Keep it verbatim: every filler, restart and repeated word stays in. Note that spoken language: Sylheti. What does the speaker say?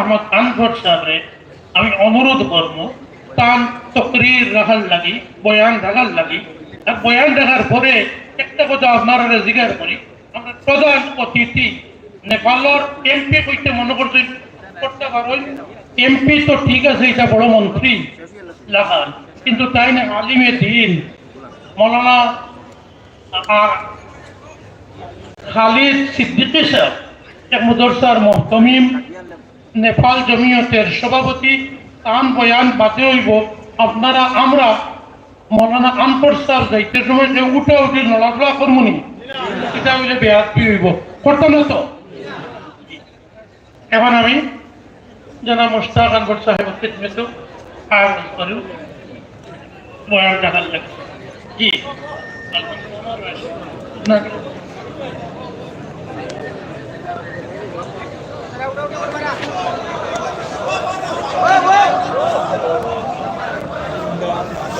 আহমদ আনভর সাহেবরে আমি অনুরোধ করমু, তান তকরির রাখার লাগি, বয়ান রাখার লাগি। আর বয়ান রাখার পরে একটা কথা আপনারারে জিজ্ঞাসা করি, আমরা প্রধান অতিথি নেপালর এমপি কইতে মনে করছেন করতে পারেন। এমপি তো ঠিক আছে, এটা বড় মন্ত্রী লাখান, কিন্তু তাইন আলিমে দিন মৌলানা আ-, খালিদ সিদ্দিকী সাহেব, এক মাদ্রাসার মুহতামিম, নেপাল জমিয়তের সভাপতি, তান বয়ান বাদে অইবো। আপনারা, আমরা মৌলানা আনভর স্যার যাইতে সময় যে উঠা উঠি নড়াচড়া করমুনি, এটা অইলে বেয়াদবি অইবো, করতাম না তো। এখন আমি জনাব মুশতাক আনভর সাহেব খেদমতো আরজ করুন, বয়ান রাখার লাগি। জি। না।